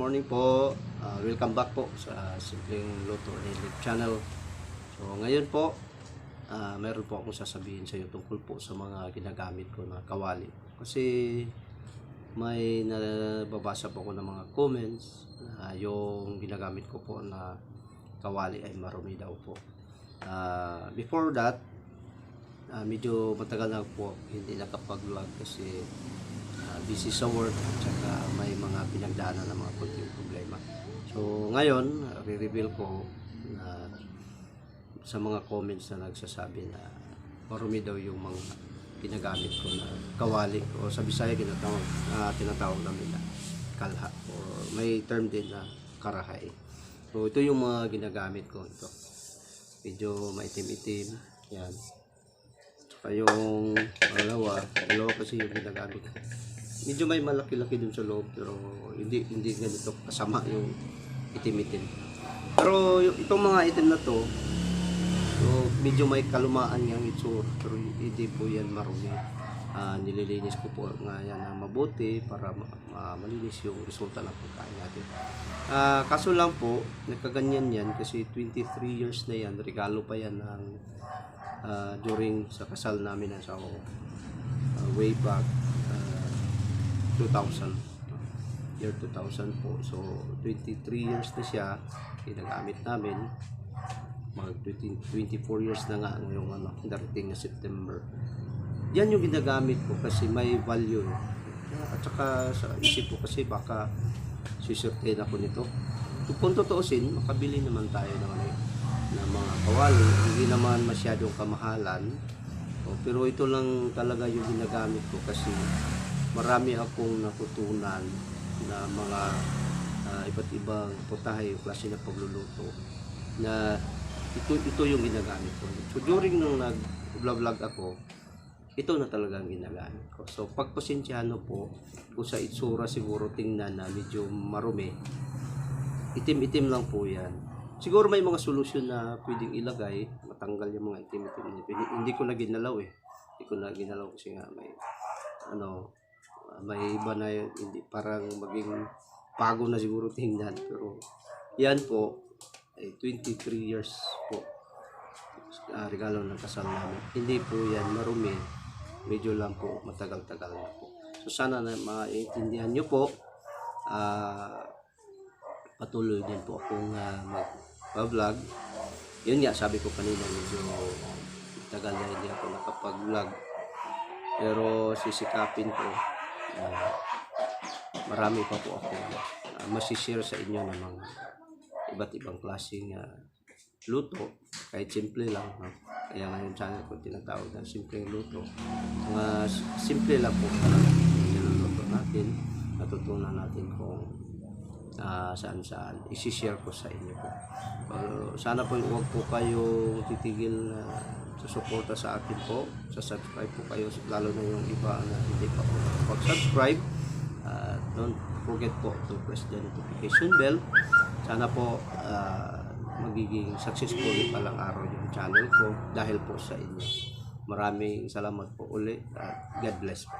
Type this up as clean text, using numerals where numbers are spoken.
morning po. Welcome back po sa Simpleng Luto Daily Channel. So ngayon po, meron po akong sasabihin sa iyo tungkol po sa mga ginagamit ko na kawali. Kasi may nababasa po ako ng mga comments na yung ginagamit ko po na kawali ay marumi daw po. Before that, medyo matagal na po hindi nakapag-vlog kasi busy sa work at saka may mga pinagdaanan ng mga konting problema. So ngayon, re-reveal ko na sa mga comments na nagsasabi na marumi daw yung mga ginagamit ko na kawali o sa Bisaya tinatawag namin na kalha o may term din na karahay. So ito yung mga ginagamit ko ito. Medyo maitim-itim, yan. Saka yung dalawa kasi yung ginagamit ko. Medyo may malaki-laki dun sa loob pero hindi ganito kasama yung itim-itim. Pero itong mga itim na to, so medyo may kalumaan yung itsura pero hindi po yan marumi. Nililinis ko po nga yan na mabuti para malinis yung resulta ng pagkain natin. Kaso lang po, nagkaganyan yan kasi 23 years na yan, regalo pa yan ng during sa kasal namin ng asawa ko. Way back 2000, year 2000 po. So 23 years na siya ginagamit namin. Mag 24 years na nga ngayong darating na September. Yan yung ginagamit ko kasi may value. At saka sa isip ko kasi baka susurtain ako nito. Kung tutuusin, makabili naman tayo ng mga kawali. Hindi naman masyadong kamahalan. Pero ito lang talaga yung ginagamit ko kasi marami akong natutunan na mga iba't ibang putahe o klase na pagluluto na ito yung ginagamit ko. So during nung nag-vlog ako, ito na talaga ang ginagamit ko. So pagpasensyahan po kung sa itsura siguro tingnan na medyo marumi, itim-itim lang po yan. Siguro may mga solusyon na pwedeng ilagay, matanggal yung mga itim-itim. Hindi ko na ginalaw Hindi ko na ginalaw kasi nga may iba na yun, hindi parang maging pago na siguro tingnan. Pero yan po ay 23 years po regalo ng kasal namin. Hindi po yan marumi, medyo lang po matagal-tagal na po. So sana na maintindihan nyo po. Patuloy din po akong mag-vlog. Yun nga, sabi ko kanina medyo tagal na hindi ako nakapag-vlog, pero sisikapin ko. Marami pa po ako masishare sa inyo ng mga iba't ibang klaseng luto, kahit simple lang. Kaya ngayon channel ko tinatawag na Simpleng Luto. Mga simple lang po niluluto natin, natutunan natin kung saan isi-share ko sa inyo po. Sana po huwag po kayong titigil na susuporta sa akin po, subscribe po kayo, lalo na yung iba na hindi pa po pag-subscribe. Don't forget po to press the notification bell. Sana po magiging successful palang araw yung channel ko dahil po sa inyo. Maraming salamat po uli at God bless po.